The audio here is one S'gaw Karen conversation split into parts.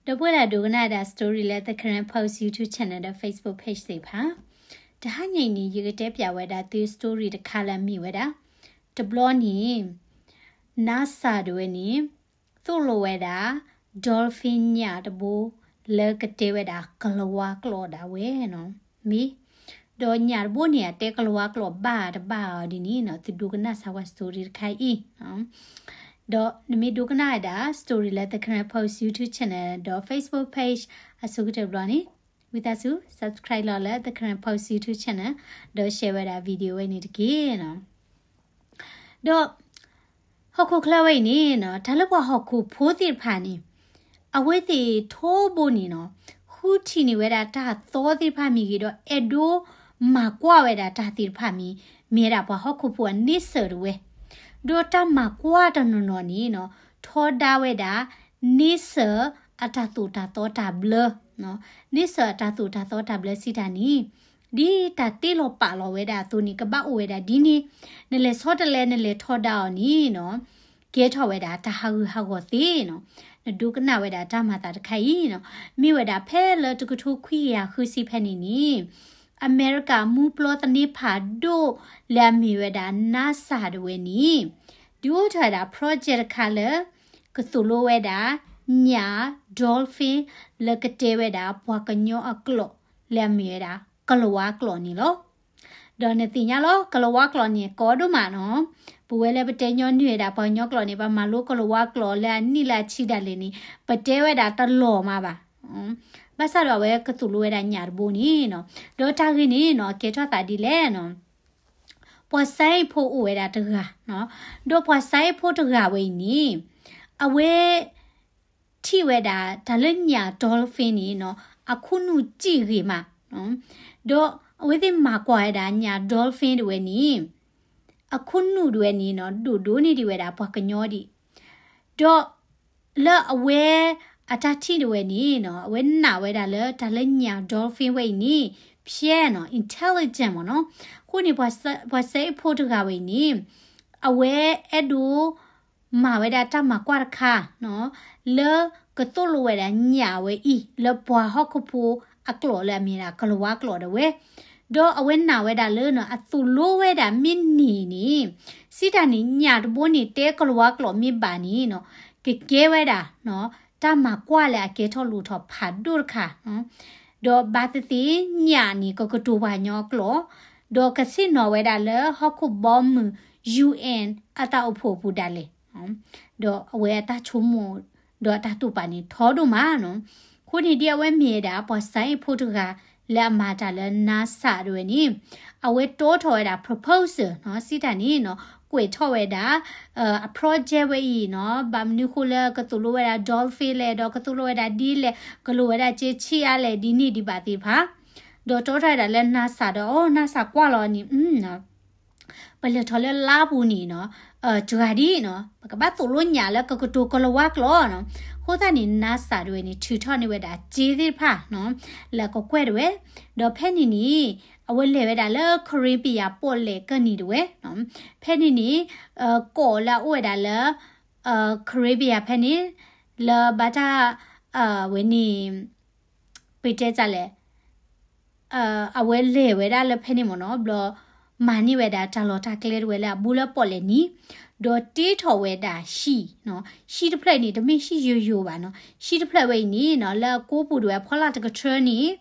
ဒီပုၢ်ဝဲၢ်လၢအဒိကနၣ်ဝဲဒၣ် story လၢ The Karen Post YouTube channel ဒီး Facebook page သ့ၣ်တဖၣ်, တဟါညါအံၤန့ၣ် ယကတဲပၠးဝဲဒၣ်သု story တခါလၢအမ့ၢ်ဝဲဒၣ်, တဘျီန့ၣ် NASA တဝဲန့ၣ် သိၣ်လိဝဲဒၣ် dolphin ညၣ်တဘိ လၢကတဲဝဲဒၣ်ကလၤဝါကျိာ်ဒၣ်ဝဲနီၤ, မ့ၢ် ဒီးညၣ်တဘိန့ၣ် အတဲကလၤဝါကျိာ်ဘၣ်တဘၣ်အီၤဒ်န့ၣ်နီၤ, သုဒိကနၣ်စၢၤဝဲ story တခါအံၤ ဒီးနမ့ၢ်ဒိကနၣ်ဝဲဒၣ် story လၢ The Karen Post YouTube channel ဒီး Facebook page အဆိကတၢၢ်တဘျီန့ၣ်, ဝံသးစူၤ subscribe လီၤလၢ The Karen Post YouTube channel ဒီး share ဝဲဒၣ် video ဝဲန့ၣ်တက့ၢ်နီၤ. ဒီး ဟီၣ်ခိၣ်ချၢဝဲအံၤန့ၣ်နီၤ, တၢ်လၢပှၤဟီၣ်ခိၣ်ဖိသ့ၣ်တဖၣ်န့ၣ် အဝဲသ့ၣ်ထီဘိန့ၣ်နီၤ, ဃုထံၣ်န့ၢ်ဝဲဒၣ်တၢ်သီသ့ၣ်တဖၣ်မ့ၢ်ဂ့ၤဒီး အဲၣ်ဒိးမၤကွၢ်ဝဲဒၣ်တၢ်သ့ၣ်တဖၣ်မ့ၢ်, မ့ၢ်ဝဲဒၣ်ပှၤဟီၣ်ခိၣ်ဖိအန့ဆၢၣ်တဝဲ, ဒီးတၢ်မၤကွၢ်တနီၤနီၤန့ၣ်နီၤ, ထီဒါဝဲဒၣ် န့ဆၢၣ်အတၢ်သိၣ်တၢ်သီတၢ်ဘျၢ, န့ဆၢၣ်အတၢ်သိၣ်တၢ်သီတၢ်ဘျၢစံးတၢ်န့ၣ်, ဒ်တၢ်တ့လီၤပာ်လီၤဝဲဒၣ်အသိးန့ၣ် ကဘၣ်အိၣ်ဝဲဒၣ်ဒ်န့ၣ်, နလဲၤဆီတလဲ နလဲၤထီဒါအီၤန့ၣ်နီၤ, ကဲထီၣ်ဝဲဒၣ်တၢ်ဟးဂူာ်ဟးဂီၤသ့နီၤ. နဒိကနၣ်ဝဲဒၣ်တၢ်မၤသးတခါအံၤနီၤ, မ့ၢ်ဝဲဒၣ်ဖဲလၢတကထိခွံကယၤဃုဆံဖဲန့ၣ်န့ၣ်, အမဲရကၤမူပျီသန့ဖးဒိၣ်လၢအမ့ၢ်ဝဲဒၣ် NASA တဝဲန့ၣ်, ဒုးအိၣ်ထီၣ်ဝဲဒၣ် project တခါလၢ ကသိၣ်လိဝဲဒၣ် ညၣ် dolphin လၢကတဲဝဲဒၣ်ပှၤကညီအကျိာ် လၢအမ့ၢ်ဝဲဒၣ် ကလၤဝါကျိာ်န့ၣ်လီၤ. ဒီးနသ့ၣ်ညါလီၤ ကလၤဝါကျိာ်န့ၣ် ကီဒိၣ်မးနီၤ, ပဝဲလၢပတဲညီနုၢ်ဝဲဒၣ်ပှၤကညီကျိာ်န့ၣ် ပမၤလိကလၤဝါကျိာ်လၢအနံၣ်လၢအဆံဒၣ်လဲာ်န့ၣ် ပတဲဝဲဒၣ်တလီၤမးဘၣ်. ဘၣ်ဆၣ်ဒီးအဝဲကသိၣ်လိဝဲဒၣ်ညၣ်တဘိန့ၣ်နီၤ, ဒီးတၢ်ဂ့ၢ်န့ၣ်နီၤ ကဲထီၣ်သးဒ်လဲၣ်နီၤ, ပှၤစဲအ့ၣ်ဖိအိၣ်ဝဲဒၣ်တဂၤနီၤ, ဒီးပှၤစဲအ့ၣ်ဖိတဂၤဝဲအံၤန့ၣ်, အဝဲ ထံၣ်ဝဲဒၣ်တၢ်လၢညၣ် dolphin န့ၣ်နီၤ အခိၣ်နူာ်စံၣ်ဂ့ၤမး, ဒီးအဝဲသ့ၣ်မၤကွၢ်ဝဲဒၣ်ညၣ် dolphin တဝဲန့ၣ်, အခိၣ်နူာ်တဝဲန့ၣ်နီၤ ဒိၣ်ဒိၣ်န့ၢ်ဒံးဝဲဒၣ်ပှၤကညီဒံး, ဒီး လၢအဝဲအတၢ်ထံၣ်တဝဲန့ၣ်နီၤ အဝဲနာ်ဝဲဒၣ်လၢတၢ်လၢညၣ် dolphin ဝဲအံၤန့ၣ် ဖျဲးနီၤ intelligent မ့ၢ်နီၤ. အဃိန့ၣ် ပှၤစဲအ့ၣ်ဖိတဂၤဝဲအံၤန့ၣ် အဝဲအဲၣ်ဒိးမၤဝဲဒၣ်တၢ်မၤကွၢ်တခါနီၤ လၢကသိၣ်လိဝဲဒၣ်ညၣ်ဝဲအံၤ လၢပှၤဟီၣ်ခိၣ်ဖိအကျိာ်လၢအမ့ၢ်ဒၣ်ကလၤဝါကျိာ်ဒၣ်ဝဲ, ဒီးအဝဲနာ်ဝဲဒၣ်လၢနီၤ အသိၣ်လိဝဲဒၣ်မ့ၢ်န့ၢ်န့ၣ် စံးတၢ်န့ၣ် ညၣ်တဘိန့ၣ် တဲကလၤဝါကျိာ်မ့ၢ်ဘၣ်န့ၣ်နီၤ ကကဲဝဲဒၣ်နီၤ တၢ်မၤကွၢ်လၢအကဲထီၣ်လိၣ်ထီၣ်ဖးဒိၣ်တခါနီၤ. ဒီးဘၣ်သ့ၣ်သ့ၣ်ညၣ်န့ၣ် ကကတိၤပှၤကညီအကျိာ်, ဒီးကဆ့ၣ်နီၤဝဲဒၣ်လၢဟီၣ်ခိၣ်ဘီမုၢ် UN အတၢ်အိၣ်ဖှိၣ်အပူၤဒၣ်လဲာ်, ဒီးအဝဲအတၢ်ဆိကမိၣ် ဒီးအတၢ်တိာ်ပာ်န့ၣ်ထီဒိၣ်မးနီၤ. အဃိန့ၣ်ဒ်အဝဲမ့ၢ်ဝဲဒၣ် ပှၤစဲအ့ၣ်ဖိတဂၤ လၢအမၤတၢ်လၢ NASA တဝဲန့ၣ် အဝဲတီထီၣ်ဝဲဒၣ် proposal နီၤ စံးတၢ်န့ၣ်နီၤ ကွဲးထီၣ်ဝဲဒၣ် အ project ဝဲအံၤနီၤ ဘၣ်မနုၤဃိလၢကသိၣ်လိဝဲဒၣ် dolphin လဲၣ် ဒီးကသိၣ်လိဝဲဒၣ်ဒ်လဲၣ် ကလိၣ်ဝဲဒၣ်စ့ဆံးအါလဲၣ် ဒ်န့ၣ်ဒံးဘၣ်သ့ၣ်တဖၣ်, ဒီးတီထီၣ်ဝဲဒၣ်လၢ NASA ဒီး အိၣ် NASA ကွၢ်လီၤန့ၣ် ပလဲၤထီၣ်လၢလါပူၤန့ၣ်နီၤ စှၤဒ်နီၤ ပကဘၣ်သိၣ်လိညၣ်လၢကကတိၤကလၤဝါကျိာ်နီၤ. အဃိသတးန့ၣ် NASA တဝဲန့ၣ် ထုးထီၣ်န့ၢ်ဝဲဒၣ်စ့သ့ၣ်တဖၣ်နီၤ လၢကကွဲၢ်တဝဲ, ဒီးဖဲန့ၣ်န့ၣ် အဝဲလဲၤဝဲဒၣ်လၢ Caribbean ပီၣ်လဲၣ်ကၢၢ်နံၤတဝဲနီၤ. ဖဲန့ၣ်န့ၣ် ကီၢ်လၢအအိၣ်ဝဲဒၣ်လၢ Caribbean ဖဲန့ၣ် လၢဘၣ်တၢ် ဝဲန့ၣ် ပတဲတၢ်လဲၣ် အဝဲလဲၤဝဲဒၣ်လၢဖဲန့ၣ်မ့ၢ်နီၤ ဘျီ မၤန့ၢ်ဝဲဒၣ်တၢ်လီၢ်တၢ်ကျဲတဝဲလၢအဘူးလၢပီၣ်လဲၣ်နံၤ, ဒီးတ့ထီၣ်ဝဲဒၣ်ဟံၣ်နီၤ. ဟံၣ်တဖျၢၣ်အံၤန့ၣ် တမ့ၢ်ဟံၣ်ယိယိဘၣ်နီၤ. ဟံၣ်တဖျၢၣ်ဝဲအံၤန့ၣ်နီၤ လၢအကိးပူၤတဝဲအဖီလာ်တကထြၢန့ၣ်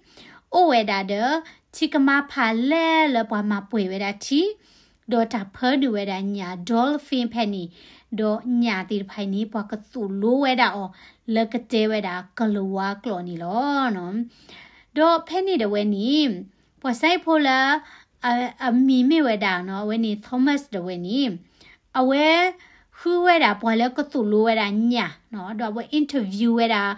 အိၣ်ဝဲဒၣ်ဒီး ထံကမါဖးလဲၢ်လၢပှၤမၤပှဲၤဝဲဒၣ်ထံ ဒီးတၢ်ဖၢနုာ်ဝဲဒၣ်ညၣ် dolphin ဖဲန့ၣ်, ဒီးညၣ်သ့ၣ်တဖၣ်အံၤန့ၣ် ပှၤကသိၣ်လိဝဲဒၣ်အီၤ လၢကတဲဝဲဒၣ်ကလၤဝါကျိာ်န့ၣ်လီၤ. ဒီးဖဲန့ၣ်တဝဲန့ၣ် ပှၤစဲအ့ၣ်ဖိလၢ အမံၤမ့ၢ်ဝဲဒၣ်နီၤ အဝဲန့ၣ် Thomas တဝဲန့ၣ် အဝဲ ဃုဝဲဒၣ်ပှၤလၢကသိၣ်လိဝဲဒၣ်ညၣ်နီၤ ဒီးအဝဲ interview ဝဲဒၣ်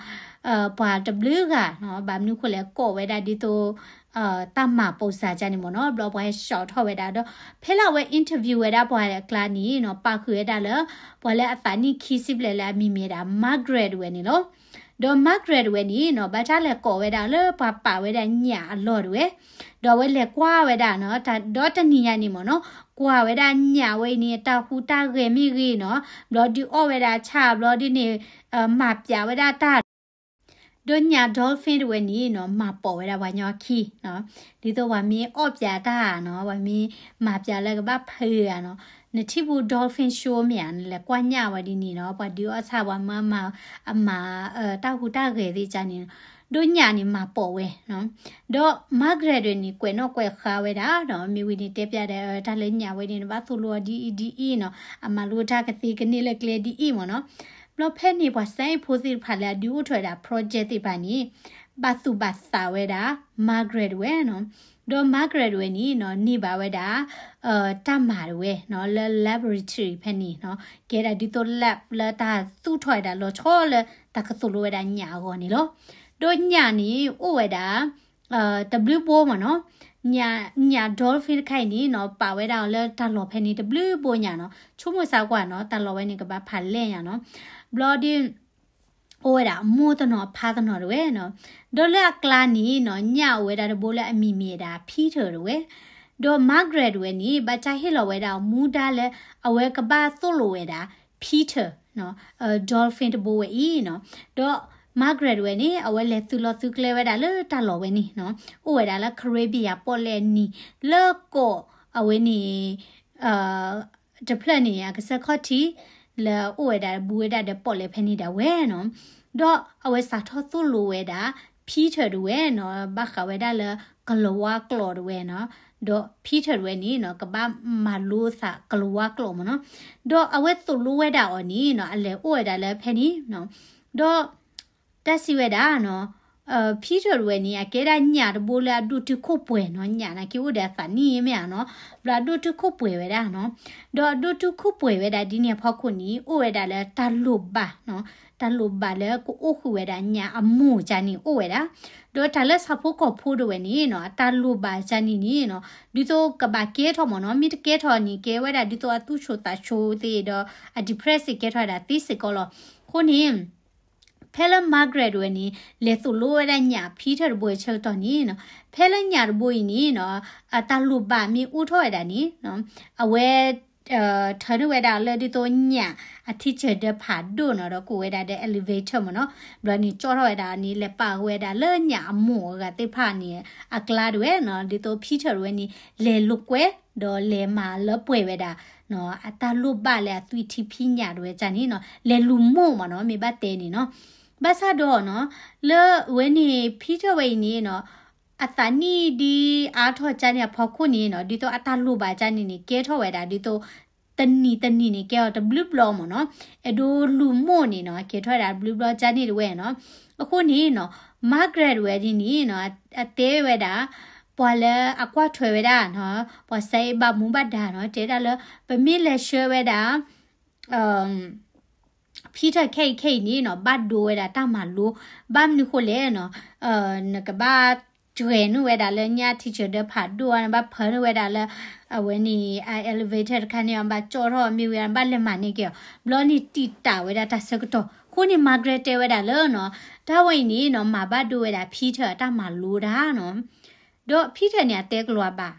ပှၤတဘျုးဂၤနီၤ ဘၣ်မနုၤဃိလဲၣ် ကိးဝဲဒၣ်ဒ်သိး တၢ်မၤပိာ်စၢ်ကန့ၣ်မ့ၢ်နီၤ ဘျီပှၤဟဲ short ထီၣ်ဝဲဒၣ်ဒီး ဖဲလၢအဝဲ interview ဝဲဒၣ်ပှၤအကျါန့ၣ်နီၤ ပာ်ဃုာ်ဝဲဒၣ်လၢ ပှၤလၢအသးနံၣ်ခံဆံဘျဲၣ်လၢအမံၤမ့ၢ်ဒၣ် Margaret တဝဲန့ၣ်လီၤ. ဒီး Margaret တဝဲန့ၣ်နီၤ ဘၣ်တၢ်လဲၤကိးဝဲဒၣ်လၢပှၤပာ်ဝဲဒၣ်ညၣ်အလီၢ်တဝဲ, ဒီးအဝဲလဲၤကွၢ်ဝဲဒၣ်နီၤ ဒီးတနံၤညါန့ၣ်မ့ၢ်နီၤ ကွၢ်ဝဲဒၣ်ညၣ်ဝဲအံၤန့ၣ် တၢ်ဟူးတၢ်ဂဲၤမ့ၢ်ဂ့ၤနီၤ ဘျီဒုးအီၣ်ဝဲဒၣ်ဆၣ် ဘျီဒုးန့ၣ် မၤပျးဝဲဒၣ်တၢ် ဒီးညၣ် dolphin တဝဲန့ၣ်နီၤ မၤပိာ်ဝဲဒၣ်ပှၤညီခံနီၤ. ဒ်သိးပှၤမ့ၢ်အီၣ်ပၠးတၢ်နီၤ, ပှၤမ့ၢ်မၤပၠးလၢကဘၣ်ဖုးဧါနီၤ, နထံၣ်ဘူး dolphin show မ့ၢ်ဧါ, နလဲၤကွၢ်ညၣ်ဝဲဒ်န့ၣ်နီၤ, ပှၤဒုးအီၣ်ဆၣ် ပှၤမၢမၤ အမၤ တၢ်ဟူးတၢ်ဂဲၤသ့ၣ်ကါန့ၣ်နီၤ. ဒီးညၣ်န့ၣ်မၤပိာ်ဝဲနီၤ. ဒီး Margaret ဝဲန့ၣ် ကွဲးနီၣ်ကွဲးဃါဝဲဒၣ်နီၤ, မ့ၢ်ဝံၤန့ၣ်တဲပၠးဒီး တၢ်လၢညၣ်ဝဲန့ၣ် နဘၣ်သိၣ်လိအီၤဒ်အံၤဒ်အံၤနီၤ, အမၤလိတၢ်ကသ့ကန့ၢ်လၢကျဲဒ်အံၤမ့ၢ်နီၤ. ဘျီဖဲန့ၣ် ပှၤစဲအ့ၣ်ဖိသ့ၣ်တဖၣ်လၢအဒုးအိၣ်ထီၣ်ဝဲဒၣ် project သ့ၣ်တဖၣ်န့ၣ် ဘၣ်သူၣ်ဘၣ်သးဝဲဒၣ် Margaret တဝဲနီၤ. ဒီး Margaret တဝဲန့ၣ်နီၤ န့ၢ်ဘၣ်ဝဲဒၣ် တၢ်မၤတဝဲနီၤ လၢ laboratory ဖဲန့ၣ်နီၤ, ကဲဒၣ်ဒ်သိး lab လၢတၢ်သူၣ်ထီၣ်ဝဲဒၣ်လီၤဆီလၢတၢ်ကသိၣ်လိဝဲဒၣ်ညၣ်အဂီၢ်န့ၣ်လီၤ. ဒီးညၣ်န့ၣ်အိၣ်ဝဲဒၣ် တဘျုးဘိမ့ၢ်နီၤ. ညၣ် dolphin တခါအံၤန့ၣ်နီၤ ပာ်ဝဲဒၣ်အီၤလၢတၢ်လီၢ်ဖဲန့ၣ်တဘျုးဘိညါနီၤ, ဆိကမိၣ်စါကွၢ်နီၤ တၢ်လီၢ်ဝဲန့ၣ်ကဘၣ်ဖးလဲၢ်ညါနီၤ. ဘျီဒီး အိၣ်ဝဲဒၣ်အမိၢ်တနီၤအဖါတနီၤတဝဲနီၤ. ဒီးလၢအကျါန့ၣ်နီၤ ညၣ်အိၣ်ဝဲဒၣ်တဘိလၢအမံၤမ့ၢ်ဝဲဒၣ် Peter တဝဲ, ဒီး Margaret တဝဲန့ၣ် ဘၣ်တၢ်ဟ့ၣ်လီၤဝဲဒၣ်အမူဒါလၢ အဝဲကဘၣ်သိၣ်လိဝဲဒၣ် Peter နီၤ dolphin တဘိဝဲအံၤနီၤ. ဒီး Margaret တဝဲန့ၣ် အဝဲလဲၤသုးလီၢ်သုးကျဲဝဲဒၣ်လၢတၢ်လီၢ်ဝဲန့ၣ်နီၤ, အိၣ်ဝဲဒၣ်လၢ Caribbean ပီၣ်လဲၣ်နံၤ လၢကီၢ်အဝဲန့ၣ် တဖျၢၣ်န့ၣ် အကစၢၢ်ခီၣ်ထံး လၢအအိၣ်ဝဲဒၣ်ဘူးဝဲဒၣ်ဒီးပီၣ်လဲၣ်ဖဲန့ၣ်ဒၣ်ဝဲနီၤ. ဒီးအဝဲစးထီၣ်သိၣ်လိဝဲဒၣ် Peter တဝဲနီၤ, ဘၣ်ဃးဝဲဒၣ်လၢကလၤဝါကျိာ်တဝဲနီၤ. ဒီး Peter တဝဲန့ၣ်နီၤ ကဘၣ်မၤလိသးကလၤဝါကျိာ်မ့ၢ်နီၤ. ဒီးအဝဲသိၣ်လိဝဲဒၣ်အီၤန့ၣ်နီၤ အလဲၤအိၣ်ဝဲဒၣ်လၢဖဲန့ၣ်နီၤ. ဒီး တၢ်စံးဝဲဒၣ်နီၤ, Peter တဝဲန့ၣ် အကဲဒၣ်ညၣ်တဘိလၢအဒိၣ်တုာ်ခိၣ်ပှဲၤနီၤ, ညၣ်နာ်က့အိၣ်ဒီးအသးနံၣ်မ့ၢ်ဧါနီၤ, ဘျီအဒိၣ်တုာ်ခိၣ်ပှဲၤဝဲဒၣ်နီၤ. ဒီးအဒိၣ်တုာ်ခိၣ်ပှဲၤဝဲဒၣ်ဒ်န့ၣ်အဖီခိၣ်န့ၣ် အိၣ်ဝဲဒၣ်လၢတၢ်လိၣ်ဘၣ်နီၤ, တၢ်လိၣ်ဘၣ်လၢကအိၣ်ဃုာ်ဝဲဒၣ်ညၣ်အမိၢ်ကန့ၣ်အိၣ်ဝဲဒၣ်. ဒီးတၢ်လၢဆၣ်ဖိကီၢ်ဖိတဝဲန့ၣ်နီၤ အတၢ်လိၣ်ဘၣ်ကန့ၣ်န့ၣ်နီၤ ဒ်သိးကဘၣ်ကဲထီၣ်မ့ၢ်နီၤ, မ့ၢ်တကဲထီၣ်န့ၣ် ကဲဝဲဒၣ်ဒ်သိးအသူၣ်ဆူၣ်သးဆူသ့ၣ်ဒီး အ depress ကဲထီၣ်ဝဲဒၣ်သ့စ့ၢ်ကီးလီၤ. အဃိန့ၣ် ဖဲလၢ Margaret တဝဲန့ၣ် လဲၤသိၣ်လိဝဲဒၣ်ညၣ် Peter တဘိအဆၢကတီၢ်န့ၣ်နီၤ, ဖဲလၢညၣ်တဘိအံၤန့ၣ်နီၤ အတၢ်လိၣ်ဘၣ်မ့ၢ်အိၣ်ထီၣ်ဝဲဒၣ်န့ၣ်နီၤ, အဝဲ ထၢန့ၢ်ဝဲဒၣ်လၢဒ်သိးညၣ်အထံဆၢၣ်ဒၢဖးဒိၣ်နီၤ, ဒီးကိးဝဲဒၣ်ဒီး elevator မ့ၢ်နီၤ, ဘျီန့ၣ် ကၠီထီၣ်ဝဲဒၣ်န့ၣ် လဲၤပာ်ဝဲဒၣ်လၢညၣ်အမိၢ်အဂၤသ့ၣ်တဖၣ်န့ၣ် အကျါတဝဲနီၤ, ဒ်သိး Peter တဝဲန့ၣ် လဲၤလိာ်ကွဲ ဒီးလဲၤမၤလၢပှဲၤဝဲဒၣ် အတၢ်လိၣ်ဘၣ်လၢအသွံၣ်ထံဖံးညၣ်တဝဲကန့ၣ်နီၤ, လဲၤလူၤမိၢ်မ့ၢ်နီၤ, မ့ၢ်ဘၣ်တဲန့ၣ်နီၤ. ဘၣ်ဆၣ်ဒီးနီၤ, လၢဝဲန့ၣ် Peter ဝဲအံၤန့ၣ်နီၤ, အသးနံၣ်ဒ်အါထီၣ်ကန့ၣ်အဖီခိၣ်န့ၣ်နီၤ, ဒ်သိးအတၢ်လိၣ်ဘၣ်ကန့ၣ်န့ၣ် ကဲထီၣ်ဝဲဒၣ် ဒ်သိး တနံၤတနံၤန့ၣ် ကဲအီၤတဘျုးဘျီမ့ၢ်နီၤ, အဲၣ်ဒိးလူၤမိၢ်န့ၣ်နီၤ, ကဲထီၣ်ဝဲဒၣ်တဘျုးဘျီကန့ၣ်တဝဲနီၤ. အဃိန့ၣ်နီၤ, Margaret ဝဲဒ်န့ၣ်နီၤ, အတဲဝဲဒၣ် ပှၤလၢအကွၢ်ထွဲဝဲဒၣ်နီၤ, ပှၤစဲအ့ၣ်ဘၣ်မူဘၣ်ဒါနီၤ, တဲဒၣ်လၢ ပမ့ၢ်လဲၤဆှၢဝဲဒၣ် Peter ခဲအံၤခဲအံၤန့ၣ်နီၤ, ဘၣ်ဒိဝဲဒၣ်တၢ်မၤလိ, ဘၣ်မနုၤဃိလဲၣ်နီၤ, နကဘၣ် ကဲၤနုာ်ဝဲဒၣ်လၢညၣ်ထံဆၢၣ်ဒၢဖးဒိၣ်, နဘၣ်ဖၢနုာ်ဝဲဒၣ်လၢ အဝဲန့ၣ် အ elevator တခါန့ၣ် ဘၣ်ကၠီထီၣ်မ့ၢ်ဝံၤ ဘၣ်လဲၤမၤန့ၢ်က့ၤအီၤ, ဘျီန့ၣ်တံာ်တာ်ဝဲဒၣ်တၢ်ဆၢကတီၢ်. အဃိန့ၣ် Margaret တဲဝဲဒၣ်လၢနီၤ, တၢ်ဝဲအံၤန့ၣ်နီၤ, မၤဘၣ်ဒိဝဲဒၣ် Peter အတၢ်မၤလိတၢ်နီၤ. ဒီး Peter န့ၣ် အတဲကလီၤဘၣ်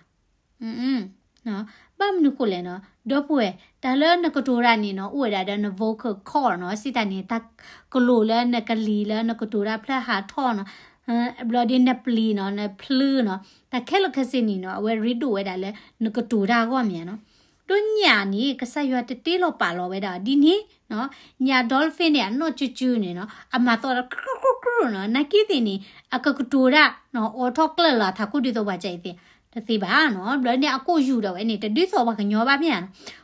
ဘၣ်မနုၤဃိလဲၣ်နီၤ, ဒီပုၢ်ဝဲၢ်, တၢ်လၢနကတိၤတၢ်န့ၣ်နီၤ, အိၣ်ဝဲဒၣ်ဒီးန vocal cord နီၤ, စံးတၢ်န့ၣ် တၢ်ကလိၤလၢနကလံၤလၢနကတိၤတၢ်ဖျၢၣ်ဟးထီၣ်နီၤ, ဘျီဒီးနပျံၤနီၤ, နဖျုနီၤ, တၢ်ခဲလၢာ်ခဲဆ့န့ၣ်နီၤ, အဝဲရ့ဒိၣ်ဝဲဒၣ်လၢနကတိၤတၢ်အဂီၢ်မ့ၢ်ဧါနီၤ. ဒီးညၣ်န့ၣ် ကစၢ်ယွၤတတ့လီၤပာ်လီၤဝဲဒၣ်ဒ်န့ၣ်နီၤ, ညၣ် dolphin န့ၣ် အနီၢ်ကၠူကၠူန့ၣ်နီၤ, အမၤသီတကြူၢ်ကြူၢ်နီၤ, နာ်က့သ့ၣ်န့ၣ် အကကတိၤတၢ်နီၤ, အိးထီၣ်ကျၢၢ်လီၤထးခိၣ်ဒ်သိးပှၤကၢအံၤသ့ၣ် တသ့ဘၣ်နီၤ. ဘျီန့ၣ် အကိၣ်ယူၢ်ဒၣ်ဝဲန့ၣ် တဒ်သိးပှၤကညီဘၣ်မ့ၢ်ဧါနီၤ.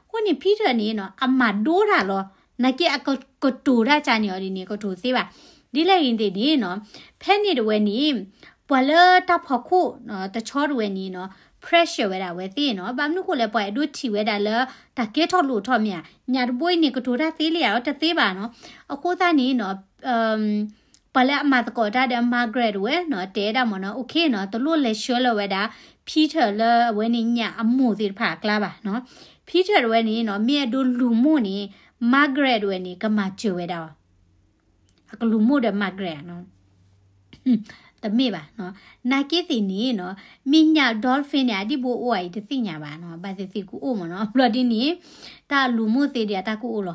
အဃိန့ၣ် Peter န့ၣ်နီၤ, အမၤဒိတၢ်လီၤ, နာ်က့အကကတိၤတၢ်ကန့ၣ်အီၤဒ်န့ၣ် ကတိၤသ့ဘၣ်. ဒ်လဲၣ်ဂ့ၤသ့ၣ်န့ၣ်နီၤ, ဖဲန့ၣ်တဝဲန့ၣ် ပှၤလၢတၢ်ဖီခိၣ်နီၤ, တဆီတဝဲန့ၣ်နီၤ, pressure ဝဲဒၣ်အဝဲသ့ၣ်နီၤ. ဘၣ်မနုၤဃိလဲၣ်, ပှၤအဲၣ်ဒိးထံၣ်ဝဲဒၣ်လၢ တၢ်ကဲထီၣ်လိၣ်ထီၣ်မ့ၢ်ဧါ, ညၣ်တဘိအံၤန့ၣ် ကတိၤတၢ်သ့လံဧါ, တသ့ဘၣ်နီၤ. အဃိသတးန့ၣ်နီၤ ပှၤလၢအမၤသကိးတၢ်ဒီး Margaret တဝဲနီၤ, တဲဒၣ်မ့ၢ်နီၤ, OK နီၤ, တလိၣ်လဲၤဆှၢလၢၤဝဲဒၣ် Peter လၢအဝဲန့ၣ်ညၣ်အမိၢ်သ့ၣ်တဖၣ်အကျါဘၣ်နီၤ. Peter တဝဲန့ၣ်နီၤ, မ့ၢ်အဲၣ်ဒိးလူၤမိၢ်န့ၣ် Margaret တဝဲန့ၣ် ကမၤစၢၤဝဲဒၣ်အီၤ, အကလူၤမိၢ်ဒီး Margaret နီၤ. တမ့ၢ်ဘၣ်နီၤ. နာ်က့သ့ၣ်န့ၣ်နီၤ, မ့ၢ်ညၣ် dolphin န့ၣ် အဒံၣ်ဘိအိၣ်အံၤတသ့ၣ်ညါဘၣ်နီၤ, ဘၣ်သ့ၣ်သ့ၣ်ကအိၣ်မ့ၢ်နီၤ. ဘျီဒ်န့ၣ် တၢ်လူၤမိၢ်သ့ဒံးအတၢ်ကအိၣ်လီ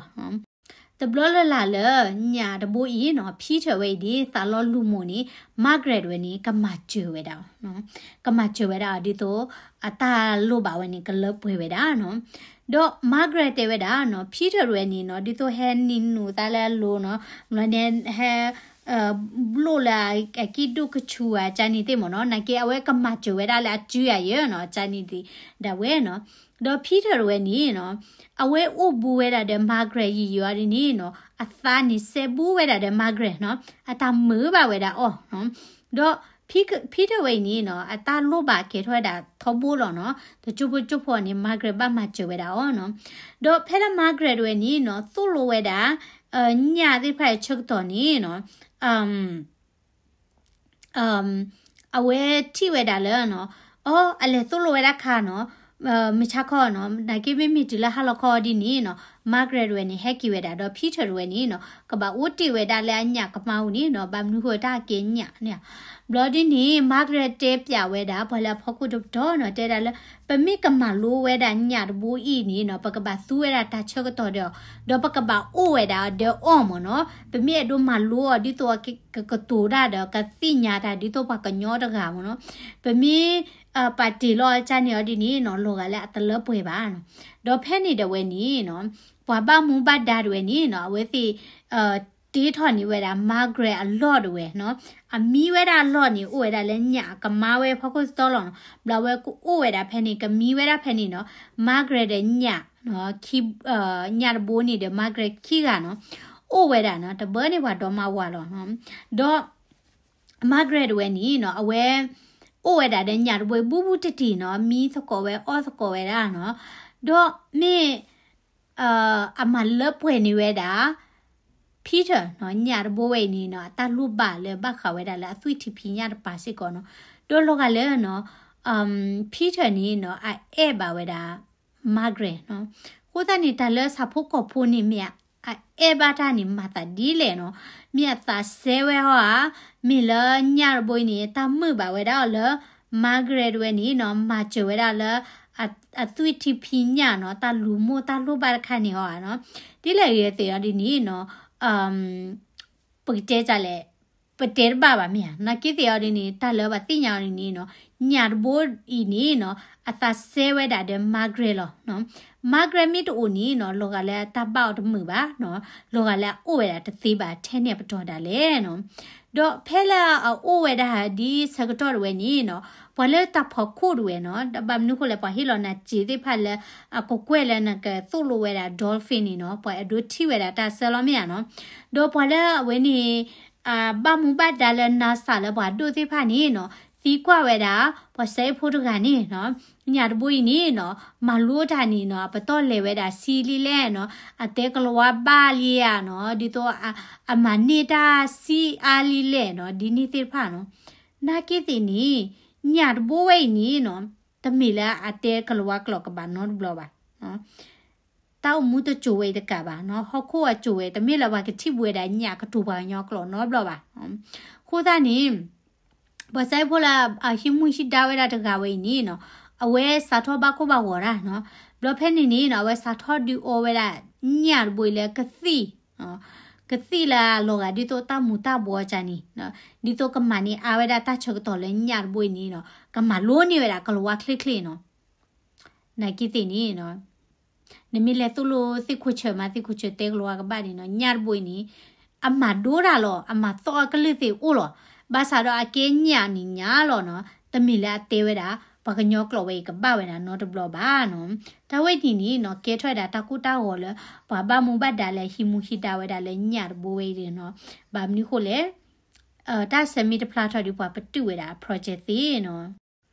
ၤ. တဘျီလၢ်လၢ်လၢ ညၣ်တဘိအံၤနီၤ Peter ဝဲအံၤဒ်သးလီၤလူၤမိၢ်န့ၣ် Margaret ဝဲန့ၣ် ကမၤစၢၤဝဲဒၣ်အီၤ, ကမၤစၢၤဝဲဒၣ်အီၤဒ်သိး အတၢ်လိၣ်ဘၣ်ဝဲန့ၣ် ကလၢပှဲၤဝဲဒၣ်နီၤ. ဒီး Margaret တဲဝဲဒၣ်နီၤ Peter ဝဲန့ၣ်နီၤ ဒ်သိးဟဲနံၤနူာ်သးလၢအလိၤနီၤ မ့ၢ်န့ၣ်ဟဲ ဘျိၣ်လၢအကံၣ်ဒိၣ်ကဆူၣ်ဧါ ကန့ၣ်သ့ၣ်မ့ၢ်နီၤ နာ်က့အဝဲကမၤစၢၤဝဲဒၣ်လၢအစုအယဲနီၤ ကန့ၣ်ဒံးဒၣ်ဝဲနီၤ. ဒီး Peter ဝဲန့ၣ်နီၤ အဝဲအိၣ်ဘူးဝဲဒၣ်ဒီး Margaret ယံာ်ယံာ်အီၤဒ်န့ၣ်နီၤ အသးန့ၣ်စဲဘူးဝဲဒၣ်ဒီး Margaret နီၤ အတၢ်မုာ်ဘၣ်ဝဲဒၣ်အီၤနီၤ. ဒီး Peter ဝဲအံၤန့ၣ်နီၤ အတၢ်လိၣ်ဘၣ်ကဲထီၣ်ဝဲဒၣ်ထီဘိလီၤနီၤ တကၠိဖိကၠိဖိန့ၣ် Margaret ဘၣ်မၤစၢၤဝဲဒၣ်အီၤနီၤ. ဒီးဖဲလၢ Margaret ဝဲန့ၣ်နီၤ သိၣ်လိဝဲဒၣ် ညၣ်သ့ၣ်တဖၣ်အဆၢကတီၢ်န့ၣ်နီၤ အဝဲထံၣ်ဝဲဒၣ်လၢနီၤ အီ အလဲၤသိၣ်လိဝဲဒၣ်ခါနီၤ မုၢ်ဆါခီနီၤ နာ်က့မ့မ့ၢ်တုၤလၢဟါလီၤခီဒ်န့ၣ်နီၤ Margaret ဝဲန့ၣ် ဟဲက့ၤဝဲဒၣ်ဒီး Peter ဝဲန့ၣ်နီၤ ကဘၣ်အိၣ်တ့ၢ်ဝဲဒၣ်လၢအညၣ်ကမါပူၤန့ၣ်နီၤ ဘၣ်မနုၤဃိတၢ်ကဲညၣ်န့ၣ် ဘျီဒ်န့ၣ် Margaret တဲပျးဝဲဒၣ် ပှၤလၢအဖီခိၣ်တပတီၢ်နီၤ တဲဒၣ်လၢ ပမ့ၢ်ကမၤလိဝဲဒၣ်ညၣ်တဘိအံၤန့ၣ်နီၤ ပကဘၣ်သူဝဲဒၣ်တၢ်ဆၢကတီၢ်ဒီးအီၤ ဒီးပကဘၣ်အိၣ်ဝဲဒၣ်ဒီးအီၤမ့ၢ်နီၤ ပမ့ၢ်အဲၣ်ဒိးမၤလိအီၤဒ်သိးကကတိၤတၢ်ဒီး ကသ့ၣ်ညါတၢ်ဒ်သိးပှၤကညီတဂၤမ့ၢ်နီၤ ပမ့ၢ် ပာ်တ့ၢ်လီၤအကန့ၣ်အီၤဒ်န့ၣ်နီၤ လီၤဂာ်လၢအတလၢပှဲၤဘၣ်နီၤ. ဒီးဖဲန့ၣ်ဒီးဝဲန့ၣ်နီၤ ပှၤဘၣ်မူဘၣ်ဒါတဝဲန့ၣ်နီၤ အဝဲသ့ၣ် တ့ထီၣ်န့ၢ်ဝဲဒၣ် Margaret အလီၢ်တဝဲနီၤ အမံဝဲဒၣ်အလီၢ်န့ၣ် အိၣ်ဝဲဒၣ်လၢညၣ်အကမါဝဲဖီခိၣ်သတီလီၤနီၤ ဘျီဝဲကအိၣ်ဝဲဒၣ်ဖဲန့ၣ် ကမံဝဲဒၣ်ဖဲန့ၣ်နီၤ Margaret ဒီးညၣ် ခံ ညၣ်တဘိန့ၣ်ဒီး Margaret ခံဂၤနီၤ အိၣ်ဝဲဒၣ်နီၤ တဘၢန့ၣ်ပှၤဒီမါဝၤလီၤနီၤ ဒီး Margaret ဝဲန့ၣ်နီၤ အဝဲ အိၣ်ဝဲဒၣ်ဒီးညၣ်တဘိအံၤ ဘူးဘူးတံၢ်တံၢ်နီၤ မံသကိးဝဲအီၣ်သကိးဝဲဒၣ်နီၤ ဒီးမ့ၢ် အမၤလၢပှဲၤန့ၢ်ဝဲဒၣ် Peter နီၤ ညၣ်တဘိဝဲအံၤန့ၣ်နီၤ အတၢ်လိၣ်ဘၣ်လၢဘၣ်ဃးဝဲဒၣ်လၢအသွံၣ်ထံဖံးညၣ်တပၤစ့ၢ်ကီးနီၤ ဒီးလီၤဂာ်လၢနီၤ Peter န့ၣ်နီၤ အအဲၣ်ဘၣ်ဝဲဒၣ် Margaret နီၤ အဃိသတးန့ၣ် တၢ်လၢဆၣ်ဖိကီၢ်ဖိန့ၣ်မ့ၢ်အအဲၣ်ဘၣ်တၢ်န့ၣ် မၤသးဒ်လဲၣ်နီၤ မ့ၢ်အသးစဲဝဲဟီဧါ မ့ၢ်လၢညၣ်တဘိအံၤန့ၣ် တၢ်မုာ်ဘၣ်ဝဲဒၣ်အီၤလၢ Margaret ဝဲန့ၣ်နီၤ မၤစၢၤဝဲဒၣ်လၢ အသွံၣ်ထံဖံးညၣ်နီၤ တၢ်လူၤမိၢ်တၢ်လိၣ်ဘၣ်တခါန့ၣ်ဟီဧါနီၤ ဒ်လဲၣ်ဂ့ၤသ့ၣ်အီၤဒ်န့ၣ်နီၤ ပကတဲတၢ်လဲၣ် ပတဲတဘၣ်ဘၣ်မ့ၢ်ဧါ နာ်က့သ့ၣ်အီၤဒ်န့ၣ် တၢ်လၢဘၣ်သ့ၣ်ညါအီၤဒ်န့ၣ်နီၤ ညၣ်တဘိအံၤန့ၣ်နီၤ အသးစဲဝဲဒၣ်ဒီး Margaret လီၤနီၤ Margaret မ့ၢ်တအိၣ်န့ၣ်နီၤ လီၤဂာ်လၢအတၢ်ဘၣ်အီၤတမုာ်ဘၣ်နီၤ လီၤဂာ်လၢအအိၣ်ဝဲဒၣ်တသ့ဘၣ်ထဲန့ၣ်အပတီၢ်ဒၣ်လဲာ်နီၤ ဒီးဖဲလၢအအိၣ်ဝဲဒၣ်ဒ်ဆၢကတီၢ်တဝဲန့ၣ်နီၤ ပှၤလၢတၢ်ဖီခိၣ်တဝဲနီၤ ဘၣ်မနုၤဃိလဲၣ် ပှၤဟ့ၣ်လီၤနၤစ့သ့ၣ်တဖၣ်လၢ အကကွဲၢ်လၢနကသိၣ်လိဝဲဒၣ် dolphin န့ၣ်နီၤ ပှၤအဲၣ်ဒိးထံၣ်ဝဲဒၣ်တၢ်ဆၢလီၤမ့ၢ်ဧါနီၤ ဒီးပှၤလၢအဝဲန့ၣ် ဘၣ်မူဘၣ်ဒါလၢ NASA လၢပှၤဒိၣ်သ့ၣ်တဖၣ်န့ၣ်နီၤ သံကွၢ်ဝဲဒၣ် ပှၤစဲအ့ၣ်ဖိတဂၤန့ၣ်နီၤ ညၣ်တဘိအံၤန့ၣ်နီၤ မၤလိတၢ်န့ၣ်နီၤ အပတီၢ်လဲၤဝဲဒၣ်ဆံးလံလဲၣ်နီၤ အတဲကလံးဝါဘၣ်လံဧါနီၤ ဒ်သိး အမၤန့ၢ်တၢ်ဆံးအါလံလဲၣ်နီၤ ဒ်န့ၣ်သ့ၣ်တဖၣ်နီၤ နာ်က့သ့ၣ်န့ၣ် ညၣ်တဘိဝဲအံၤန့ၣ်နီၤ တမ့ၢ်လၢအတဲကလံးဝါကျိာ်ကဘၣ်နီတဘျီဘၣ် တၢ်အိၣ်မူတစိၤဝဲအံၤတကးဘၣ်နီၤ ဟီၣ်ခိၣ်အစိၤဝဲ တမ့ၢ်လၢပှၤကထံၣ်ဘူးဝဲဒၣ်ညၣ်ကတိၤပှၤကညီကျိာ်နီတဘျီဘၣ် အဃိသတးန့ၣ် ပှၤစဲအ့ၣ်ဖိလၢအဟံးမူဟံးဒါဝဲဒၣ်တဂၤဝဲအံၤန့ၣ်နီၤ အဝဲစးထီၣ်ဘၣ်ကိၢ်ဘၣ်ဂီၤတၢ်နီၤ ဘျီဖဲန့ၣ်န့ၣ်နီၤ အဝဲစးထီၣ်ဒုးအီဝဲဒၣ်ညၣ်တဘိအံၤလၢကသံၣ် ကသံၣ်လၢအလီၤဂာ်ဒ်သိးတၢ်မူၤတၢ်ဘှီးကန့ၣ် ဒ်သိးကမၤန့ၢ်အါဝဲဒၣ်တၢ်ဆၢကတီၢ်လၢညၣ်တဘိအံၤန့ၣ်နီၤ ကမၤလိန့ၢ်ဝဲဒၣ်ကလံးဝါချ့ချ့နီၤ နာ်က့သ့ၣ်န့ၣ်နီၤ နမ့ၢ်လဲၤသိၣ်လိသ့ၣ်ခိၣ်ဆၢၣ်မး သ့ၣ်ခိၣ်ဆၢၣ်တဲကလံးဝါကဘၣ်န့ၣ်နီၤ ညၣ်တဘိအံၤန့ၣ် အမၤဒိတၢ်လီၤ အမၤသီအကလုၢ်သ့ၣ်အိၣ်လီၤ ဘၣ်ဆၣ်ဒီးအကဲညၣ်န့ၣ်ညါလီၤနီၤ တမ့ၢ်လၢအတဲဝဲဒၣ် ပှၤကညီကျိာ်ဝဲအံၤကဘၣ်ဝဲဒၣ်နီတဘျီဘၣ်နီၤ တၢ်ဝဲန့ၣ်န့ၣ်နီၤ ကဲထီၣ်ဝဲဒၣ်တၢ်ကိၢ်တၢ်ဂီၤလၢ ပှၤဘၣ်မူဘၣ်ဒါလၢဟံးမူဟံးဒါဝဲဒၣ်လၢညၣ်တဘိဝဲအံၤန့ၣ်နီၤ ဘၣ်မနုၤဃိလဲၣ် တၢ်ဆၢမံၤတဖျါထီၣ်ဒီးပှၤပတုာ်ဝဲဒၣ်အ project သ့ၣ်နီၤ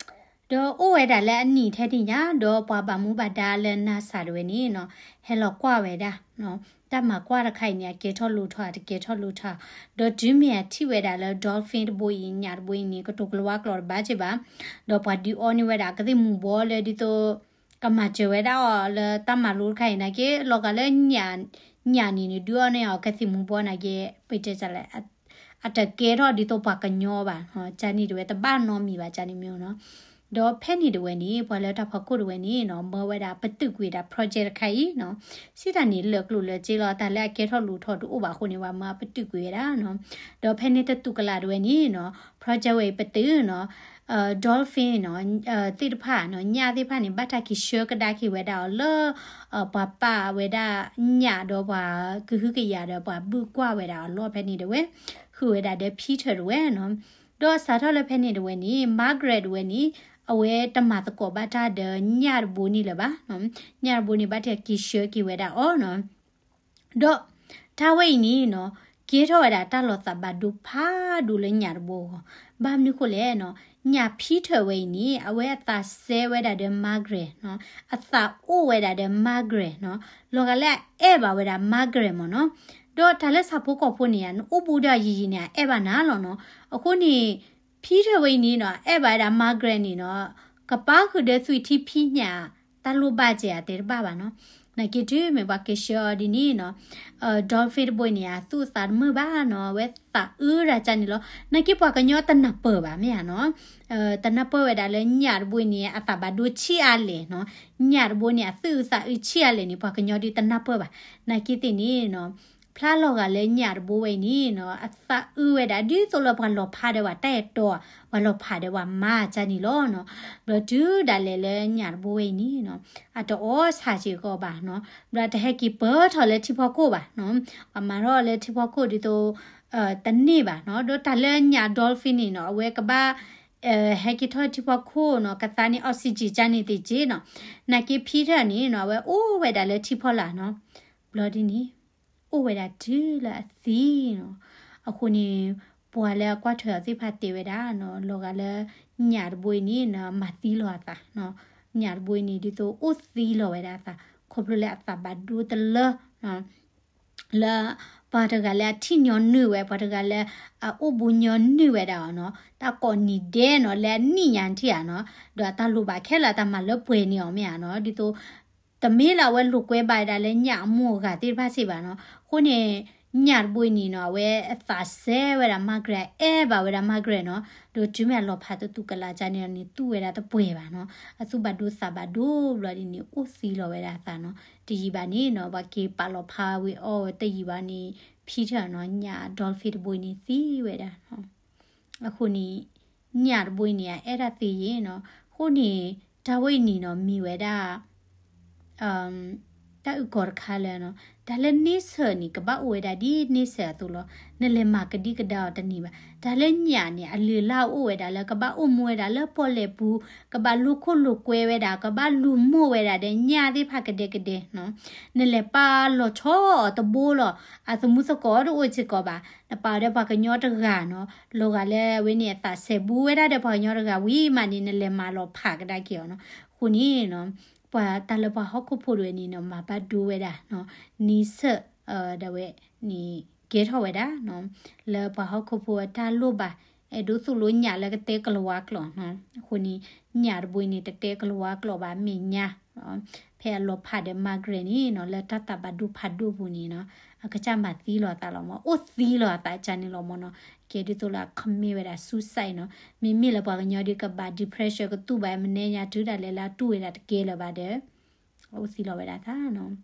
ဒီးအိၣ်ဝဲဒၣ်လၢအနံၣ်ထဲန့ၣ်ညါ ဒီးပှၤဘၣ်မူဘၣ်ဒါလၢ NASA တဝဲန့ၣ်နီၤ ဟဲလီၤကွၢ်ဝဲဒၣ် တၢ်မၤကွၢ်တခါအံၤန့ၣ် အကဲထီၣ်လိၤထီၣ် အတကဲထီၣ်လိၤထီၣ် ဒီးတုၤမ့ၢ်အထံၣ်ဝဲဒၣ်လၢ dolphin တဘိအံၤ ညၣ်တဘိအံၤန့ၣ် ကတိၤကလံးဝါကျိာ်တဘၣ်က့ဘၣ် ဒီးပှၤဒုးအီန့ၢ်ဝဲဒၣ်ကသံၣ်မူၤဘှီးလၢဒ်သိး ကမၤစၢၤဝဲဒၣ်အီၤလၢတၢ်မၤလိတခါအံၤနာ်က့ လီၤဂာ်လၢ ညၣ်န့ၣ်န့ၣ် ဒုးအီန့ၢ်အီၤကသံၣ်မူၤဘှီးနာ်က့ ပတဲလဲၣ် အတကဲထီၣ်ဒ်သိးပှၤကညီဘၣ် ကန့ၣ်တဝဲတဘၣ်နီတမံၤဘၣ် ကန့ၣ်မ့ၢ်နီၤ ဒီးဖဲန့ၣ်တဝဲန့ၣ် ပှၤလၢတၢ်ဖီခိၣ်တဝဲန့ၣ်နီၤ မၢဝဲဒၣ်ပတုာ်ကွံာ်ဝဲဒၣ် project တခါအံၤနီၤ, စံးတၢ်န့ၣ်လၢာ်ကျိၤလၢာ်စ့လီၤ, တၢ်လၢအကဲထီၣ်လိၣ်ထီၣ်တအိၣ်ဘၣ်အဃိန့ၣ် ပှၤမၢအပတုာ်ကွံာ်ဝဲဒၣ်နီၤ. ဒီးဖဲန့ၣ်တတူၢ်ကလာ်တဝဲန့ၣ်နီၤ project ဝဲအံၤပတုာ်နီၤ, dolphin နီၤ သ့ၣ်တဖၣ်နီၤ ညၣ်သ့ၣ်တဖၣ်န့ၣ် ဘၣ်တၢ်က့ၤဆှၢကဒါက့ၤဝဲဒၣ်အီၤလၢ ပှၤပာ်ဝဲဒၣ်ညၣ်ဒီးပှၤကဟုကယာ်ဒီးပှၤဘုၣ်ကွၢ်ဝဲဒၣ်အီၤလီၤ. ဖဲန့ၣ်တဝဲ ဃုာ်ဝဲဒၣ်ဒီး Peter တဝဲနီၤ. ဒီးစးထီၣ်လၢဖဲန့ၣ်တဝဲန့ၣ် Margaret တဝဲန့ၣ် အဝဲတမၤသကိးဘၣ်တၢ်ဒီးညၣ်တဘိန့ၣ်လၢၤဘၣ်နီၤ, ညၣ်တဘိန့ၣ် ဘၣ်တၢ်က့ၤဆှၢက့ၤဝဲဒၣ်အီၤနီၤ. ဒီးတၢ်ဝဲအံၤန့ၣ်နီၤ ကဲထီၣ်ဝဲဒၣ်တၢ်လီၤသးဘၣ်ဒိဖးဒိၣ်လၢညၣ်တဘိအဂီၢ်, ဘၣ်မနုၤဃိလဲၣ်နီၤ, ညၣ် Peter ဝဲအံၤန့ၣ် အဝဲအသးစဲဝဲဒၣ်ဒီး Margaret နီၤ, အသးအိၣ်ဝဲဒၣ်ဒီး Margaret နီၤ, လီၤဂာ်လၢအအဲၣ်ဘၣ်ဝဲဒၣ် Margaret မ့ၢ်နီၤ. ဒီးတၢ်လၢဆၣ်ဖိကီၢ်ဖိန့ၣ် နအိၣ်ဘူးဒီးယံာ်ယံာ်န့ၣ် အအဲၣ်ဘၣ်နၤလီၤနီၤ. အဃိန့ၣ် Peter ဝဲအံၤန့ၣ်နီၤ အဲၣ်ဘၣ်ဝဲဒၣ် Margaret န့ၣ်နီၤ, ကပာ်ဃုာ်ဒီးသွံၣ်ထံဖံးညၣ် တၢ်လိၣ်ဘၣ်စဲးအတဲတဘၣ်ဘၣ်နီၤ. နာ်က့တုၤမ့ၢ်ပှၤက့ၤဆှၢအီၤဒ်န့ၣ်နီၤ, dolphin တဘိအံၤန့ၣ် အသူၣ်အသးတမုာ်ဘၣ်နီၤ, အဝဲသးအုးဒၣ်ကန့ၣ်လီၤ. နာ်က့ပှၤကညီတနၢ်ပၢၢ်ဘၣ်မ့ၢ်ဧါနီၤ, တနၢ်ပၢၢ်ဝဲဒၣ်လၢညၣ်တဘိအံၤန့ၣ် အသးဘၣ်ဒိဆံးအါလဲၣ်နီၤ, ညၣ်တဘိန့ၣ် အသူၣ်အုးသးအုးဆံးအါလဲၣ်န့ၣ် ပှၤကညီဒုးတနၢ်ပၢၢ်ဘၣ်. နာ်က့သ့ၣ်န့ၣ်နီၤ ဖျါလီၤဂာ်လၢညၣ်တဘိဝဲအံၤန့ၣ်နီၤ အသးအုးဝဲဒၣ် ဒ်သိးလၢပှၤလီၤဖးဒီးပှၤတၢ်အဲၣ်တီ, ပှၤလီၤဖးဒီးပှၤမါကန့ၣ်လီၤနီၤ. ဘျီတုၤဒၣ်လဲာ်လၢညၣ်တဘိဝဲအံၤန့ၣ်နီၤ အတအီၣ်ဆၣ်စ့ၢ်ကီးဘၣ်နီၤ, ဘျီတဟဲက့ၤပၢၢ်ထီၣ်လၢထံဖီခိၣ်ဘၣ်နီၤ, ပှၤမၤထီၣ်လၢထံဖီခိၣ်ဒ်သိး တန့ၢ်ဘၣ်နီၤ. ဒီးတၢ်လၢညၣ် dolphin န့ၣ်နီၤ အဝဲကဘၣ် ဟဲက့ၤထီၣ်ထံဖီခိၣ်နီၤ, ကသါန့ၣ် oxygen ကန့ၣ်သ့ၣ်က့နီၤ. နာ်က့ Peter န့ၣ်နီၤ အဝဲအိၣ်ဝဲဒၣ်လၢထံဖီလာ်နီၤ, ဘျီဒ်န့ၣ် အိၣ်ဝဲဒၣ်တုၤလၢအသံနီၤ. အဃိန့ၣ် ပှၤလၢအကွၢ်ထွဲအီၤသ့ၣ်တဖၣ်တဲဝဲဒၣ်နီၤ, လီၤဂာ်လၢ ညၣ်တဘိအံၤန့ၣ်နီၤ မၤသံလီၤအသးနီၤ, ညၣ်တဘိအံၤန့ၣ် ဒ်သိးအိၣ်သံလီၤဝဲဒၣ်အသး ခီဖျိလၢအသးဘၣ်ဒိတလၢ လၢ ပှၤတဂၤလၢအထံၣ်ညီနုၢ်ဝဲ, ပှၤတဂၤလၢအအိၣ်ဘူးညီနုၢ်ဝဲဒၣ်အီၤနီၤ, တၢ်ကိးနံၤဒဲးနီၤ လၢအနံၣ်ညါထံၣ်ဧါနီၤ, ဒီးအတၢ်လိၣ်ဘၣ်ခဲလၢာ်အတၢ်မၤလၢပှဲၤန့ၢ်အီၤမ့ၢ်ဧါနီၤ, ဒ်သိး တမ့ၢ်လၢအဝဲလိာ်ကွဲဘၣ်ဝဲဒၣ်လၢညၣ်အမိၢ်အဂၤသ့ၣ်တဖၣ်စ့ၢ်ဘၣ်နီၤ. အဃိန့ၣ် ညၣ်တဘိအံၤန့ၣ်နီၤ အဝဲအသးစဲဝဲဒၣ် Margaret အဲၣ်ဘၣ်ဝဲဒၣ် Margaret နီၤ, ဒီးတုၤမ့ၢ်အလီၤဖးတတူၢ်ကလာ်ကန့ၣ်န့ၣ် သူၣ်ဝဲဒၣ်တပှဲၤဘၣ်နီၤ, အသူၣ်ဘၣ်ဒိသးဘၣ်ဒိဘျီဒ်န့ၣ် အိၣ်သံလီၤဝဲဒၣ်အသးနီၤ. တယံာ်ဘၣ်န့ၣ်နီၤ ပှၤက့ၤပာ်လီၤဖးဝံၤအီၤတယံာ်ဘၣ်န့ၣ် Peter နီၤ ညၣ် dolphin တဘိအံၤန့ၣ်သံဝဲဒၣ်နီၤ. အဃိန့ၣ် ညၣ်တဘိအံၤန့ၣ် အအဲၣ်ဒၣ်သ့ယဲနီၤ. အဃိန့ၣ် တၢ်ဝဲအံၤန့ၣ်နီၤ မ့ၢ်ဝဲဒၣ် တၢ်အုၣ်ကီၤတခါလၢနီၤ, တၢ်လၢန့ဆၢၣ်န့ၣ် ကဘၣ်အိၣ်ဝဲဒၣ်ဒ်န့ဆၢၣ်အသိးလီၤ. နလဲၤမၤကဒံကဒါအီၤတန့ၢ်ဘၣ်. တၢ်လၢညၣ်န့ၣ် အလုၢ်အလၢ်အိၣ်ဝဲဒၣ်လၢကဘၣ်အိၣ်မူဝဲဒၣ်လၢပီၣ်လဲၣ်ပူၤ, ကဘၣ်လိာ်ခိၣ်လိာ်ကွဲဝဲဒၣ်, ကဘၣ်လူၤမိၢ်ဝဲဒၣ်ဒီးညၣ်သ့ၣ်တဖၣ်ကဒဲကဒဲနီၤ. နလဲၤပာ်လီၤဆီအီၤတဘိလီၤ. အသမူသကိးတအိၣ်စ့ၢ်ကီးဘၣ်. နပာ်အီၤဒီးပှၤကညီတဂၤနီၤ, လီၤဂာ်လၢအဝဲန့ၣ်အသးစဲဘူးဝဲဒၣ်ဒီးပှၤကညီတဂၤဝံၤမးန့ၣ် နလဲၤမၤလီၤဖးကဒါက့ၤအီၤနီၤ. အဃိန့ၣ်နီၤ ပှၤတၢ်လၢပှၤဟီၣ်ခိၣ်ဖိတဝဲန့ၣ်နီၤ မၤဘၣ်ဒိဝဲဒၣ်နီၤ, န့ဆၢၣ် ဒၣ်ဝဲန့ၣ် ကဲထီၣ်ဝဲဒၣ်နီၤ, လၢပှၤဟီၣ်ခိၣ်ဖိအတၢ်လိၣ်ဘၣ် အဲၣ်ဒိးသိၣ်လိညၣ်လၢကတဲကလၤဝါကျိာ်နီၤ. အဃိန့ၣ် ညၣ်တဘိအံၤန့ၣ် တတဲကလၤဝါကျိာ်ဘၣ် မဲာ်ညါ ဖဲအလီၤဖးဒီး Margaret န့ၣ်နီၤ လၢတၢ်သးဘၣ်ဒိဖးဒိၣ်ပူၤန့ၣ်နီၤ အကစၢ်မၤသံလီၤအသးလီၤမး, အိၣ်သံလီၤအသးကန့ၣ်လီၤမးနီၤ. ကဲဒ်သိးလၢအ commit ဝဲဒၣ် suicide နီၤ. မ့မ့ၢ်လၢပှၤကညီဒုးကဘၣ် depression ကတူၢ်ဘၣ် မနုၤညါတုၤဒၣ်လဲာ်လၢအတူၢ်ဝဲဒၣ်တကဲလၢၤဘၣ်ဒီး အိၣ်သံလီၤဝဲဒၣ်သးနီၤ.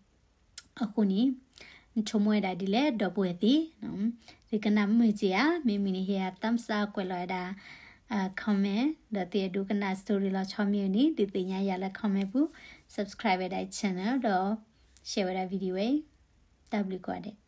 အဃိန့ၣ် နဆိကမိၣ်ဝဲဒၣ်ဒ်လဲၣ် ဒီပုၢ်ဝဲၢ်သ့ၣ်, သုကနၣ်မုာ်က့ၤဧါ, မ့မ့ၢ်န့ၣ် ဟ့ၣ် thumbs up ကွဲးလီၤဝဲဒၣ် comment, ဒီးသုအဲၣ်ဒိးကနၣ် story လီၤဆီမ့ၢ်န့ၣ် ဒုးသ့ၣ်ညါယၤလၢ comment ပူၤ, subscribe ဝဲဒၣ် channel ဒီး share ဝဲဒၣ် video ဝဲ, တၢ်ဘျုးကိးဂၤဒဲး.